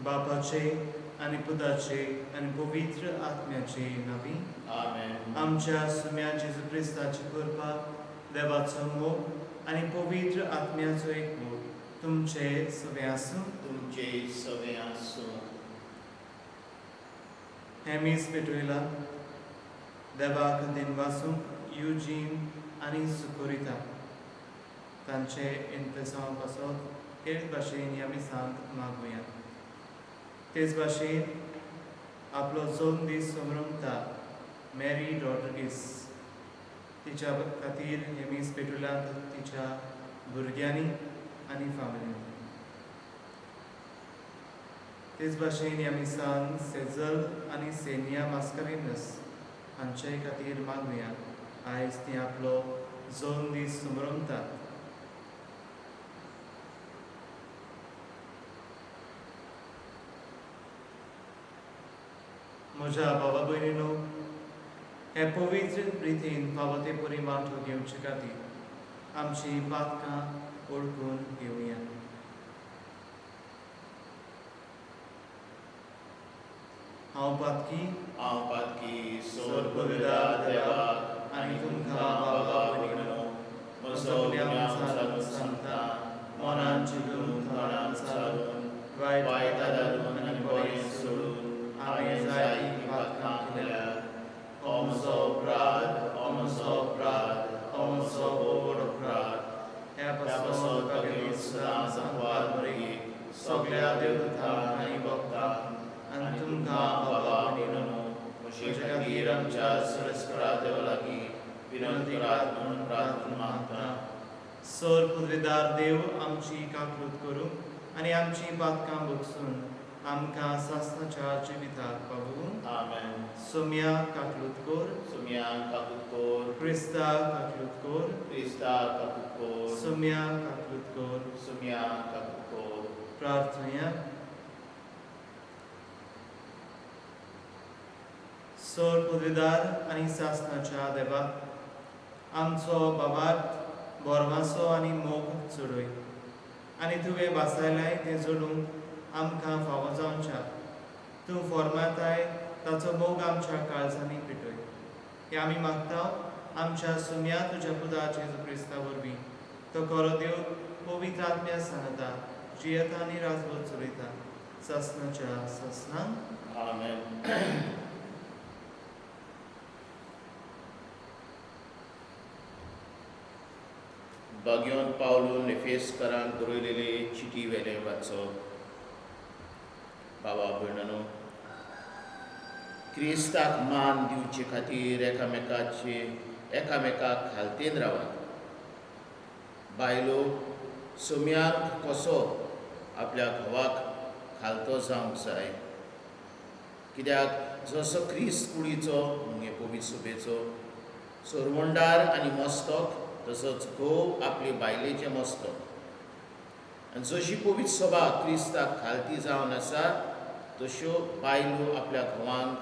बापाचे आनी पुताचे आनी पवित्र आत्म्याचे नांवी। आमेन। आमच्या सुम्या जेजू क्रिस्ताची कृपा, देवाचो मोग आनी पवित्र आत्म्याचो एकवट तुमचे सगळे आसूं। तुमचे सगळे आसूं। हें मीस पेटयलां देवाक दिनवासूंक युजीन आनी सुकोरिता तांचे इंतेसांव पासत हेच भाशेन ह्या मिसांत मागुया। तेच भाशेन आपलो 2 दीस समरमता मॅरी रॉड्रिगीस तिच्या खातीर हें मीस पेटयलां तिच्या भुरग्यांनी आनी फामिलीन। तेच भाशेन ह्या मिसान सेजल आनी सेनिया मास्करिनस हांचे खातीर मागुया। आयज ती आपलो 2 दीस समरमतात। म्हज्या बाबा भयणीनो, हे पवित्र रितीन फावो ते परी वांटो घेवचे खातीर आमची पातकां ओळखून घेवया। हांव पातकी, हांव पातकी, सोर देवाक आनी तुमकां बाबा भयणीनो म्हजो गुन्यांव जाणून सांगता, मनान चिंतून तोंडान चालून वायट आदारून आनी बरें सोडून हांवें जायतीं पातकां केल्या। हो म्हजो अपराध, हो म्हजो अपराध, हो म्हजो व्हड अपराध। ह्या ह्या पासत भगिनी सदां सांगवार मरियेक, सगळ्या देवदूतांक आनी भक्तांक आनी तुमकां बाबा भयणीनो म्हजे खातीर आमच्या सरस्परा देवा लागीं विनंती करात म्हूण प्रार्थना मागता। सर पुदवेदार देव आमची काकूत करूं आनी आमची पातकां भोगसून आमकां सासणाच्या जिविताक पावूं। आमेन। सोम्या काकलूत कोर, सुम्या काकूत कोर, क्रिस्ता काकलूत कोर, क्रिस्ता काकूत कोर, सोम्या काकलूत कोर। सुम्या काकूत कोर। प्रार्थना। सर पुदवेदार आनी सासणाच्या देवा, आमचो बाबार्थ बोरवासो आनी मोग चडय आनी तुवें भासायलाय तें जोडूंक आमकां फावो जावच्या तूं फॉर्माताय ताचो मोग आमच्या काळजांनी पेटय। हें आमी मागता आमच्या सुम्या तुज्या पुता जेजू क्रिस्ता वरवीं। तो खरो देव पवित्र आत्म्या सांगता जियेता आनी राजवट चलयता सासणाच्या सासणांक। आमेन। बाग्योन पावलून एफेसकारांक बरयलेले चिटी वेलें वाचप। बाबा भयणानो, क्रिस्ताक मान दिवचे खातीर एकामेकाक खालतेन रावात। बायलो सोम्याक कसो आपल्या घोवाक खालतो जावंक जाय, कित्याक जसो क्रिस्त कुडीचो मुगे पवित्र सभेचो सरवंडार आनी मस्तक, तसोच घोव आपले बायलेचें मस्तक। आनी जशी पवित्र सभा क्रिस्ताक खालती जावन आसा, तश्यो बायलो आपल्या घोवांक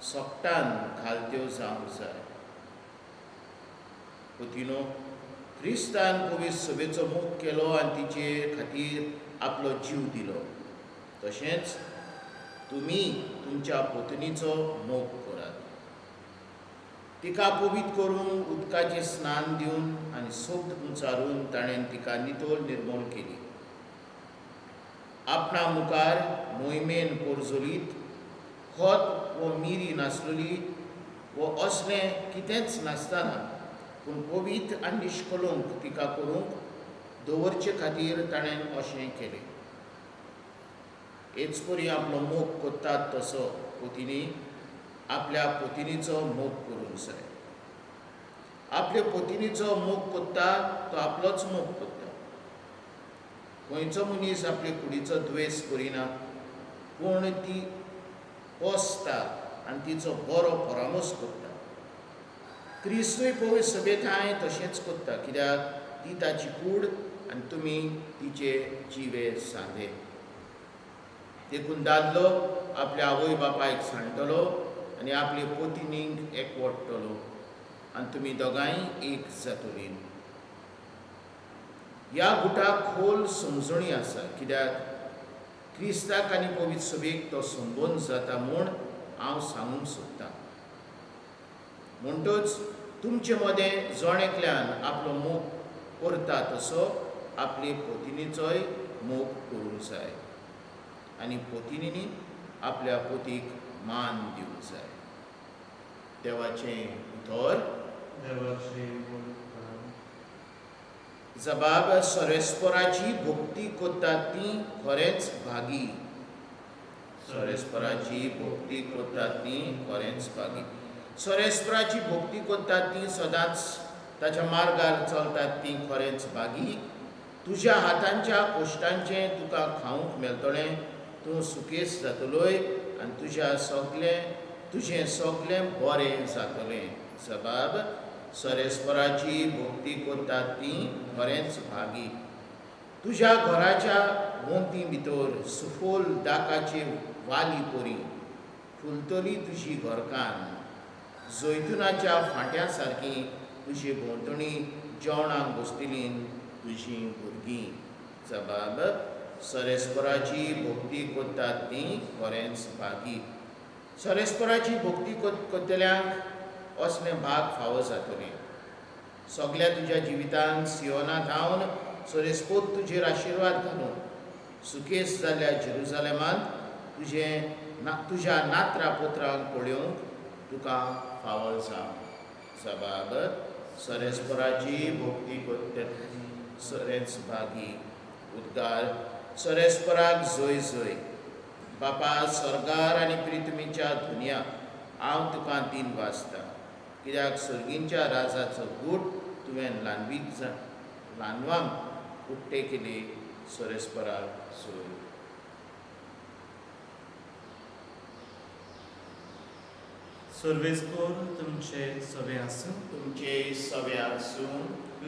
सोगटान खालत्यो जावंक जाय। पतिनो, क्रिस्तान पवित्र सभेचो मोग केलो आनी तिचे खातीर आपलो जीव दिलो, तशेंच तुमी तुमच्या पत्नीचो मोग करात। तिका पवित्र करूंक उदकाचें स्नान दिवन आनी सोक्त उंचारून ताणें तिका नितळ निर्मूल केली। आपणा मुखार मोहिमेन पोरजोलीत खत वो मिरी नासलोली वो असलें कितेंच नासतना, पूण पवित्र आनी निश्कलंक तिका करूंक दवरचे खातीर ताणें अशें केलें। हेच परी आपलो मोग करतात तसो पतीनी आपल्या पतिनीचो मोग करूंक जाय। आपले पतिनीचो मोग करता तो आपलोच मोग करता। खंयचो मनीस आपले कुडीचो द्वेस करिना, पूण ती पोसता आनी तिचो बरो परामर्श करता। क्रिस्तूय पवित्र सभेंत तशेंच करता, कित्याक ती ताची कूड आनी तुमी तिचे जिवे सांदे। देखून दादलो आपल्या आवय बापायक सांडटलो आनी आपले पतिनीक एकवटतलो आनी तुमी दोगांय एक जातलीं। ह्या गुटाक खोल समजणी आसा, कित्याक क्रिस्ताक आनी पवित्र सभेक तो संबंद जाता म्हूण हांव सांगूंक सोदतां. म्हणटच तुमचे मदें जण एकल्यान आपलो मोग करता तसो आपले पतिनीचोय मोग करूंक जाय आनी पतिनीनी आपल्या पतीक मान दिवंक जाय. देवाचें उतर. जबाब सरेस्पराची भक्ती करतात ती खरेंच भागी. सरेस्पराची भक्ती करतात ती खरेंच भागी. सरेस्पराची भक्ती करतात ती सदांच ताच्या मार्गार चलतात ती खरेंच भागी. तुज्या हातांच्या कोश्टांचें तुका खावंक मेळटलें, तूं सुकेस जातलोय आनी तुज्या सगलें तुजें सगलें बरें जातलें. जबाब सरेस्पराची भक्ती करतात ती खरेंच भागी. तुज्या घराच्या वंती भितर सुफोल दाकाचे वाली परी फुलतली तुजी घरकान्न. जैतुनाच्या फांट्या सारकी तुजे भोंवतणी जेवणाक बसतली तुजीं भुरगीं. जबाब सरेस्पराची भक्ती करतात ती खरेंच भागी. सरेस्पराची भक्ती करतल्यांक असलें भाग फावो जातलें. सगल्या तुज्या जिवितांत सियोना थावन सरेस्पोत तुजेर आशिर्वाद घालून सुकेस जाल्ल्या जेरुजालेमांत तुजें ना तुज्या नात्रा पुत्रांक पळोवंक तुका फावो जावं. जबाब सरेस्पराची भक्ती करतले सरेंच भागी. उद्गार सरेस्पराक जय जय. बापा स्वर्गार आनी पृथ्वीच्या दुनिया हांव तुका दिन वाजता, कित्याक सर्गींच्या राजाचो गूट तुवें ल्हानवीक जा ल्हानवांक उक्ते केली. सरेस्पराक जय. सर्वेस्पोर तुमचे सवे आसूं. तुमचे सवे आसूं.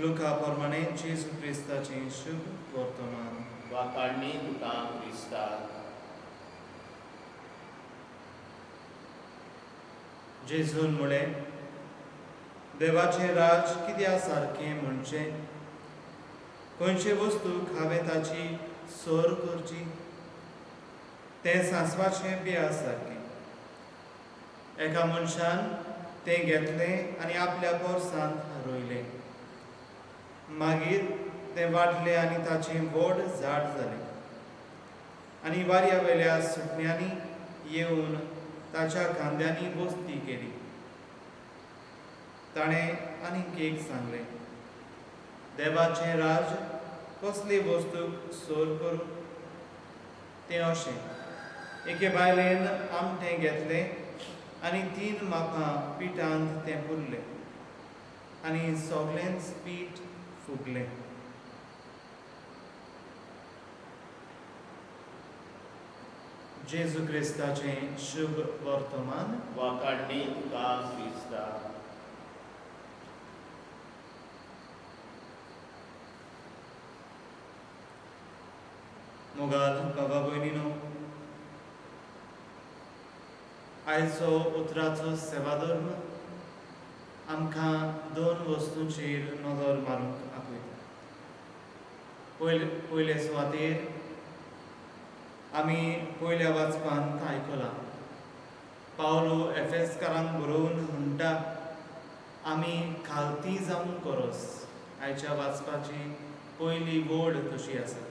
लुका प्रमाणे जेजू क्रिस्ताचें शुभ वर्तमान. वाकाडणी तुका क्रिस्ता. जेजून म्हळें, देवाचें राज कित्या सारकें म्हणचें? खंयचे वस्तूक हांवें ताची सर करची? तें सांसवाचें बिया सारकें. एका मनशान तें घेतलें आनी आपल्या पोरसांत रोयलें. मागीर तें वाडलें आनी ताचें व्हड झाड जालें आनी वाऱ्या वयल्या सुकण्यांनी येवन ताच्या खांद्यांनी वस्ती केली. ताणें आनीक एक सांगलें, देवाचें राज कसले वस्तूक सर करूं? तें अशें, एके बायलेन आमटें घेतलें आनी 3 मापां पिठांत तें पुरलें आनी सगळेंच पीठ फुगलें. जेजू क्रिस्ताचें शुभ वर्तमान. वाकाडणी तुका क्रिस्ता. मोगाल बाबा भयणीनो, आयचो उतराचो सेवाधर्म आमकां 2 वस्तूंचेर नदर मारूंक आपयता. पयले सुवातेर आमी पयल्या वाचपांत आयकलां, पावलो एफेसकारांक बरोवन म्हणटा, आमी खालती जावंक गरज. आयच्या वाचपाची पयली वड तशी आसा.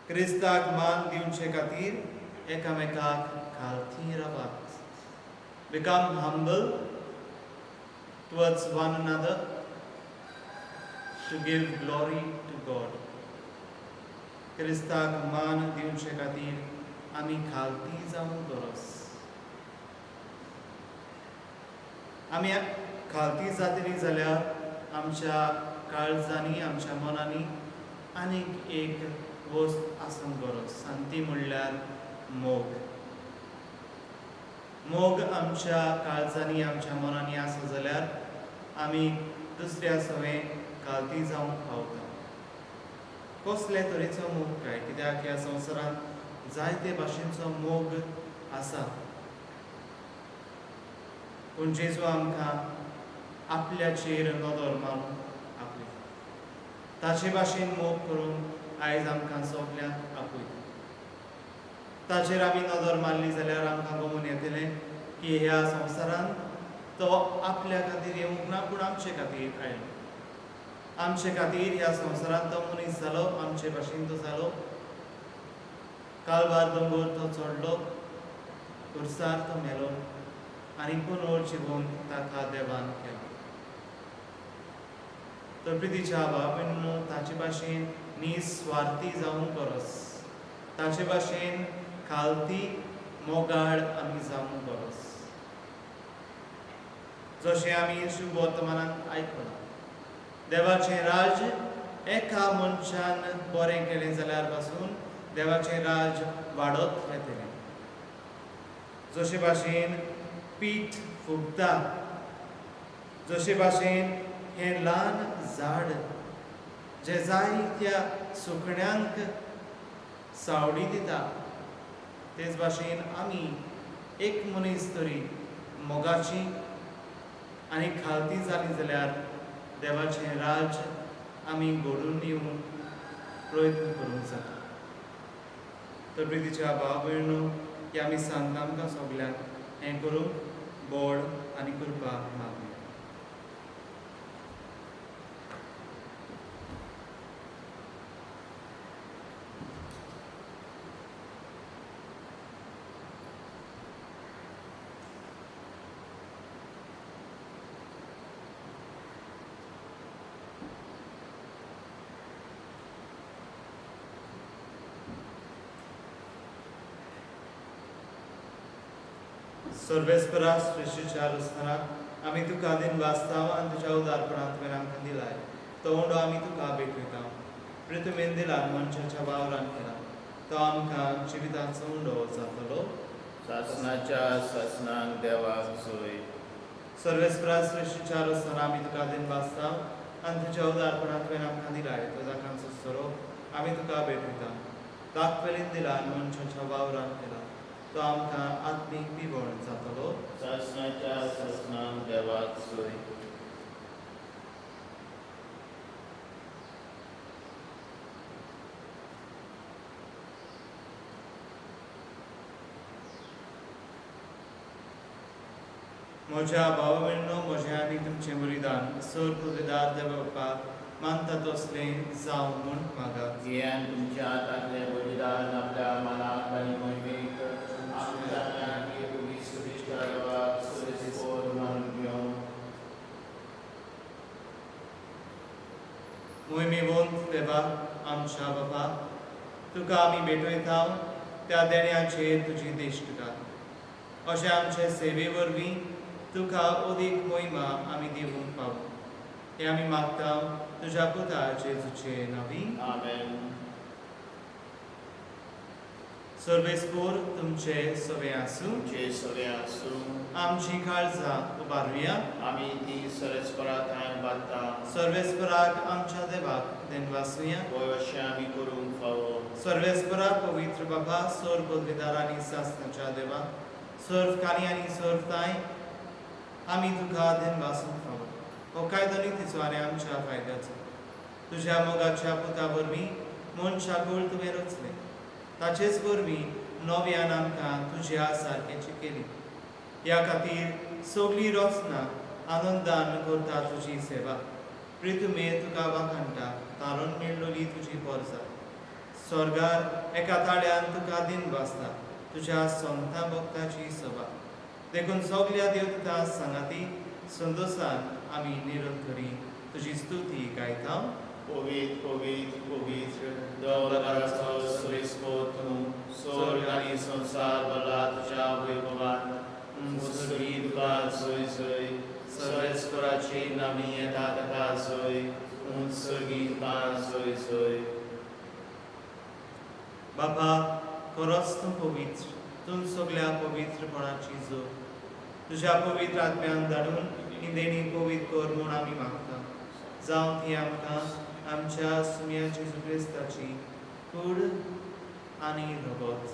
क्रिस्ताक मान दिवचे खातीर एकामेकाक खालती रावात. Become humble towards one another to give glory to God. क्रिस्ताक मान दिवचे खातीर आमी खालती जावंक गरज. आमी खालती जातली जाल्यार आमच्या काळजांनी, आमच्या मनांनी आनीक एक वस्त आसूंक गरज. शांती म्हणल्यार मोग. मोग आमच्या काळजांनी, आमच्या मनांनी आसा जाल्यार आमी दुसऱ्या सवें खालती जावंक पावता. कसले तरेचो मोग काय? कित्याक ह्या संवसारांत जायते भाशेंचो मोग आसा, पूण जेजू आमकां आपल्याचेर नदर मारूंक आपयता. ताचे भाशेन मोग करूंक आयज आमकां सगल्यांक आपयता. ताचेर आमी नदर मारली जाल्यार आमकां गमून येतलें की ह्या संवसारांत तो आपल्या खातीर येवंक ना, पूण आमचे खातीर आयलो। आमचे खातीर ह्या संवसारांत तो मनीस जालो, आमचे भाशेन तो जालो। कालवार दोंगर तो चडलो, खुर्सार तो मेलो आनी पुनर्जिवन ताका देवान केलो। तर प्रितीच्या भाव, ताचे भाशेन निस्वार्थी जावंक गरज, ताचे भाशेन खालती मोगाळ आमी जावंक गरज। जशें आमी शुभ वर्तमानांत आयकलां, देवाचें राज्य एका मनशान बरें केलें जाल्यार पासून देवाचें राज्य वाडत वेतलें। जशे भाशेन पीठ फुगता, जशे भाशेन हें ल्हान झाड जें जायत्या सुकण्यांक सावडी दिता, तेच भाशेन आमी एक मनीस तरी मोगाची आनी खालती जाली जाल्यार देवाचें राज्य आमी घडून येवंक प्रयत्न करूंक जाता। तर प्रितीच्या भाव भयणो, की आमी सांगता आमकां सगल्यांक हें करूंक बळ आनी कृपा मागूया। सर्वेस्परा सृश्टीच्या रचणाराक आमी तुका दिन वाचता आनी तुज्या उदारपणांत तुवें आमकां दिलाय तो उंडो आमी तुका भेटयता। प्रितुमेन दिला मनशाच्या वावरान केला तो आमकां जिविताचो उंडो जातलो। सासणाच्या सासणाक देवाक सोय। सर्वेस्परा सृश्टीच्या रचणारा आमी तुका दिन वाचता आनी तुज्या उदारपणांत तुवें आमकां दिलाय तो जाकांचो सोरो आमी तुका भेटयता। दाखवेलीन दिला मनशाच्या वावरान केला तो आमकां आत्मीक पिवण जातलो। सासणाच्या सासणाक देवाक सोय। म्हज्या भाव भयणींनो, म्हजें आनी तुमचें बलिदान सर पदवीदार देवा बाप्पा मानता तसलें जावं म्हूण मागात। गियान तुमच्या हातांतलें बलिदान आपल्या मनाक आनी मोहिमेक आमच्या देवाक सोयीस्कर मानून घेवं। मोहिमेवंत देवा आमच्या बाबा, तुका आमी भेटयता त्या देण्याचेर तुजी दिश्ट घाल, अशें आमचे सेवे वरवीं तुका अदीक मोहिमा आमी दिवंक पावूं, हें आमी मागता तुज्या पुता जेजूचे नांवी। आमेन। सर्वेस्पोर तुमचे सगळे आसूं। तुमचे सगळे आसूं। आमची काळजां उबारुया। आमी ती सर्वेस्परा थांय बांदता। सर्वेस्पराक आमच्या देवाक देनवासुया। वय अशें आमी करूंक फावो। सर्वेस्परा पवित्र बाबा, सर्व पदवीदार आनी सासणाच्या देवा, सर्व कानी आनी सर्व ताय आमी तुका देनवासूंक फावो। हो कायदो नितीचो आनी आमच्या फायद्याचो। तुज्या मोगाच्या पुता वरवीं मनशाकूळ तुवें रचलें, ताचेच वरवीं नव्यान आमकां तुज्या सारकेची केली। ह्या खातीर सगळी रचना आनंदान करता तुजी सेवा। प्रितुमे तुका वाखाणटा, तारण मेळ्ळोली तुजी पोरसा। स्वर्गार एका ताळ्यान तुका दिन वाचता तुज्या संता भक्ताची सभा। देखून सगल्या देवता सांगाती संतोसान आमी निरंतरी तुजी स्तुती गायता। पवित्र पवित्र पवित्र देवळाचो सोयीस्कर तूं, स्वर्ग आनी संवसार भरला तुज्या वैभवान। मुसरी तुका सोय सोय, सर्वेस्पराची नामी येता ताका सोय, उंच तुका सोय सोय। बाबा, खरोच तूं पवित्र, तूं सगल्या पवित्रपणाची जोड। तुज्या पवित्र आत्म्यान धाडून ही देणी पवित्र कर म्हूण आमी मागता। जावं ती आमकां आमच्या सुम्या जेजू क्रिस्ताची कूड आनी रगत।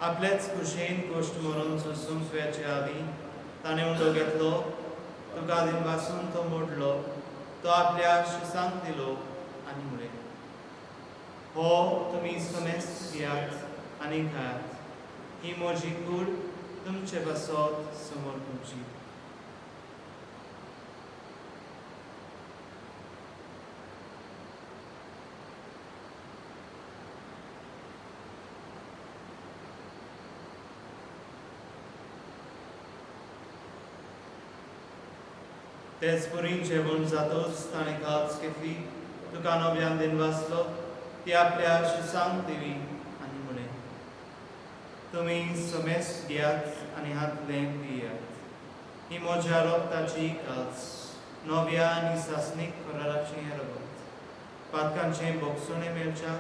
आपल्याच खुशेन कोश्ट मरून सोसूंक वचचे आदीं ताणें उंडो घेतलो, तुका दिनवासून तो मोडलो, तो आपल्या शिसांक दिलो आनी म्हणलें, हो तुमी समेस्त पियात आनी खायात. ही म्हजी कूड तुमचे पासत समर्पूची. तेच परी जेवण जातोच ताणें काल्स घेतली, तुका नव्यान दिन वाचलो, ती आपल्या शिसांक दिली आनी म्हळें, तुमी समेस्त घेयात आनी हातलें पियात. ही म्हज्या रोगताची काल्स, नव्या आनी सासणीक कराराचें हें रगत. पातकांचें बोगसणें मेळच्या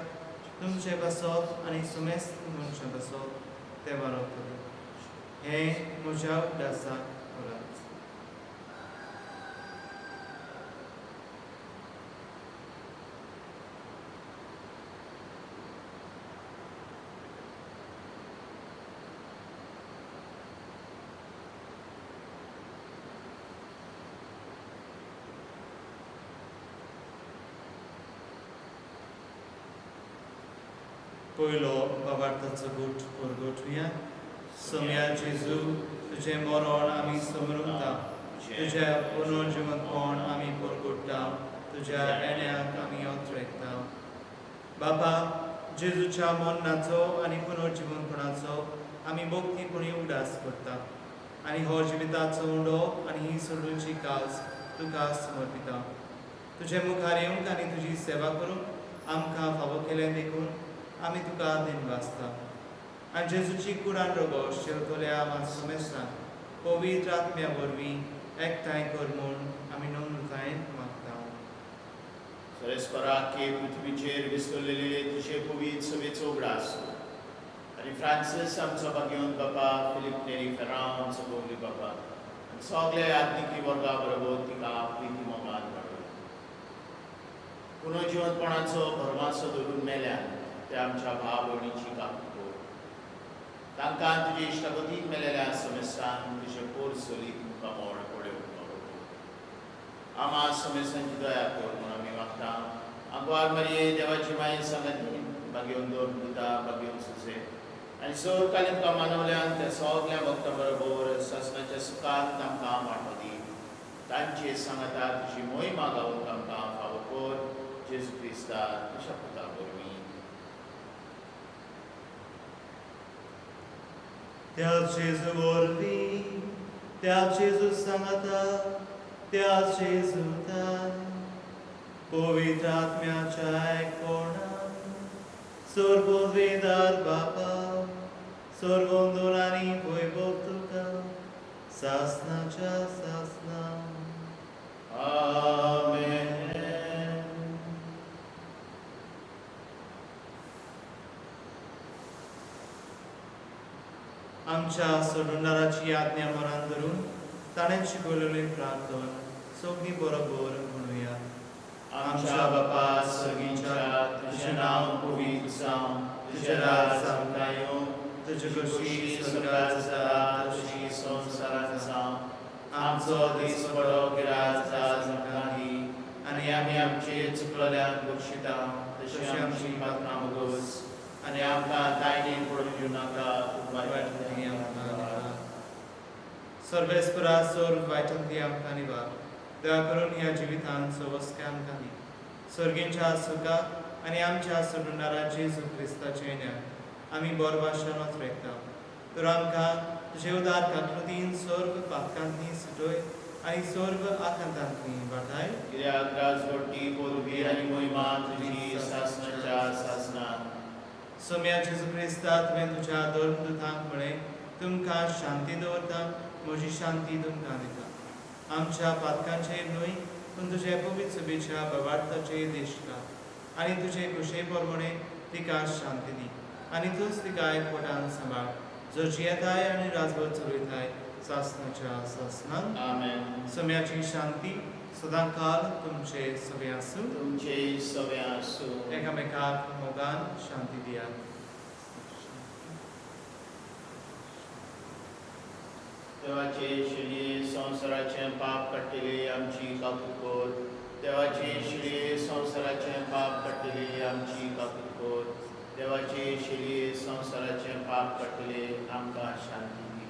तुमचें पासत आनी समेस्त मनशां पासत तें वारवतलें. हें म्हज्या उगडासाक करात. पयलो बाबार्थाचो गोठ परगटुया. सोम्या जेजू, तुजें मरण आमी समरुंता, तुज्या पुनर्जिवंतपण आमी परगट्टा, तुज्या येण्याक आमी अत्रेकता. बाबा, जेजूच्या मरणाचो आनी पुनर्जिवंतपणाचो आमी भक्तीपणी उगडास करता आनी हो जिविताचो उंडो आनी ही सोडूची काज तुका समर्पिता. तुजे मुखार येवंक आनी तुजी सेवा करूंक आमकां फावो केलें देखून आमी तुका दिनवासता. आनी जेजूची कुरान रोगो शेवतल्या आमा समेस्तांक पवित्र आत्म्या वरवीं एकठांय कर म्हूण आमी नम्रतायेन मागता. सरस्परा के पृथ्वीचेर विसरलेले तुजे पवित्र सभेचो उगडास आनी फ्रांसीस आमचो भाग्यवंत बापा, फिलीप नेरी फेरांव आमचो गोवली बापा आनी सगळे आत्मिकी वर्गा बरोबर तिका प्रिती मोगान वाडय. पुनर्जिवंतपणाचो भरमासो धरून मेल्यान ते आमच्या भाव भयणीची काकूट कर. तांकां तुजे इश्टागतीन मेलेल्या समेस्तान तुजे पोर चलीत तुमकां मोड पळोवंक फावो कर. आमा समेस्तांची दया कर म्हूण आमी मागता. आंकवार मारये देवाची माये सांगाती भाग्यवंत दोन पुता भाग्यवंत सुसे आनी सर्वकालीन तुका मानवल्यान त्या सगल्या भक्तां बरोबर सासणाच्या सुखान तांकां वांटो दी. तांचे सांगाता तुजी मोहिमा गावूंक आमकां फावो कर. जेजू क्रिस्ता तुज्या पुता वरवीं. त्या जेजू वरवीं, त्या जेजू सांगाता, त्या जेजूता पवित्र आत्म्याच्या एकपणान सर्ववेदार बापा, सर्वंदूर आनी वैभव तुका सासनाच्या सासना. आमेन. आमच्या सोडणाराची आज्ञा मनान धरून ताणें शिकवलेली प्रार्थना सगळीं बरोबर म्हणुया. आमच्या बापा सर्गीच्या, तुजें नांव पवित्र जावं, तुजें राज आमकां येवं, तुजी खोशी स्वर्गात जाता तशी संवसारांत जावं. आमचो दीसपडो गिराज आज आमकां दी आनी आमी आमचे चुकलेल्यांक बक्षिता तशी आमची पात्रां बोगस आनी आमकां तायणेन पडून दिवं नाका, पूण वायटांतली आमकां निवार. सर्वेस्परा सर्व वायटांतली आमकां निवार. दया करून ह्या जिवितांत सवस्काय आमकां दी. सर्गेंच्या सुखाक आनी आमच्या सोडणारा जेजू क्रिस्ताच्या येण्याक आमी बोरभाशान अत्रेकता. तर आमकां तुजे उदार काकृतीन सर्व पातकांतली सुटय आनी सर्व आकांतांतली वाटाय. कित्याक राजवटी पदवी आनी मोहिमा तुजी सासणाच्या सासणांत. सोम्या जेजू क्रिस्ता, तुवें तुज्या धर्मदूतांक म्हळें, तुमकां शांती दवरता, म्हजी शांती तुमकां दिता. आमच्या पातकांचेर न्हय पूण तुजे पवित्र सभेच्या भावार्थाचेर देश घाल आनी तुजे खुशे प्रमाणे तिका शांती दी आनी तूंच तिका एकवटान सांबाळ, जो जियेताय आनी राजवट चलयताय सासणाच्या सासणांत. आमेन. सोम्याची शांती सदांकाल तुमचे सगळे आसूं. तुमचे सगळे आसूं. एकामेकाक मोगान शांती दियात. देवाचे शिळये संवसाराचें पाप काडटले आमची काकूट कर. देवाचे शिळये संवसाराचें पाप काडटले आमची काकूट कर. देवाची शिली संवसाराचें पाप काडटले, आमकां शांती दी.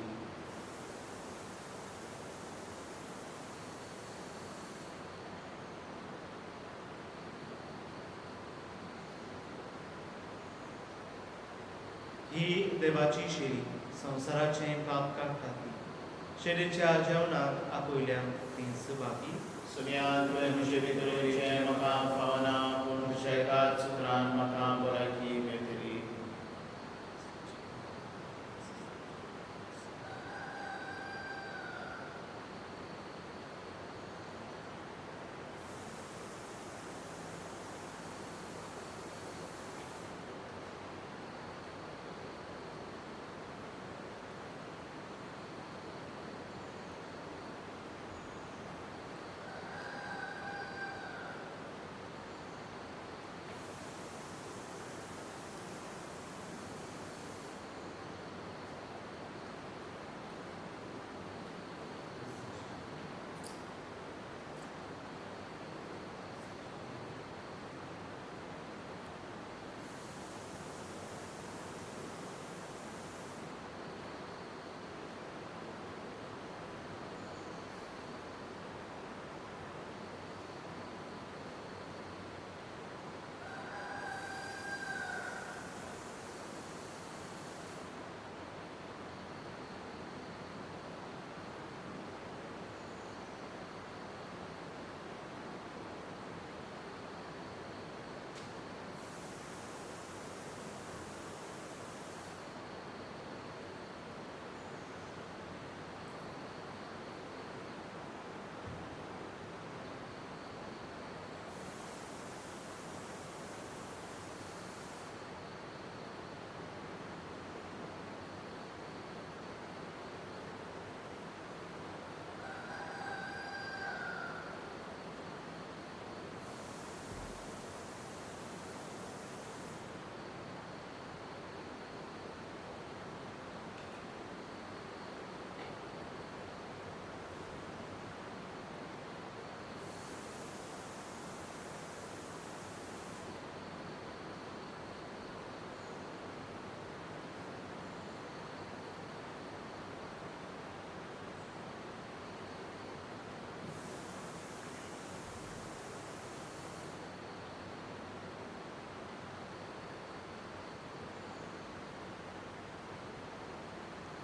ही देवाची शेरी संवसाराचें पाप काडटा ती. शेरीच्या जेवणाक आपयल्या ती सुबागी. सुनिया, तुवें म्हजे भितर येवचें म्हाका फावना, पूण तुज्या एकाच उतरान म्हाका भलायकी मेळटली.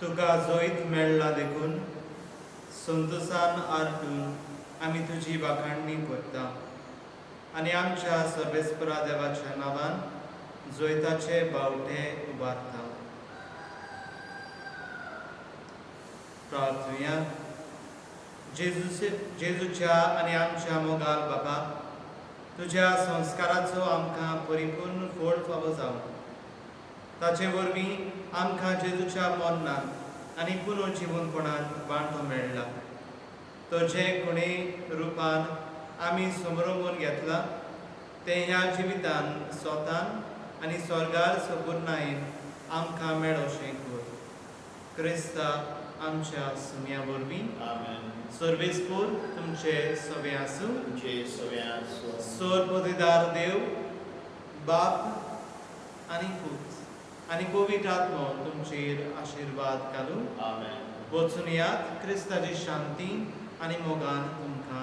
तुका जैत मेळ्ळा देखून संतोसान आरडून आमी तुजी वाखाणणी करता आनी आमच्या सर्वेस्परा देवाच्या नांवान जैताचे बावटे उबारता. प्रार्थुया. जेजूच्या आनी आमच्या मोगाल बाबा, तुज्या संस्काराचो आमकां परिपूर्ण फळ फावो जावं. ताचे वरवीं आमकां जेजूच्या मरणान आनी पुनर्जिवनपणान वांटो मेळ्ळा. तर जें कोणी रुपान आमी समरंगून घेतला तें ह्या जिवितान स्वतान आनी स्वर्गार सपूर्णायेन आमकां मेळोशें कर. क्रिस्ता आमच्या सुम्या वरवीं. आमेन. सर्वेस्पूर तुमचे सवे आसूं. तुमचे सवे आसूं. सोर पदवीदार देव बाप आनी पूत आनी पवित्र आत्मो तुमचेर आशिर्वाद घालूं. आमेन. वचून यात, क्रिस्ताची शांती आनी मोगान तुमकां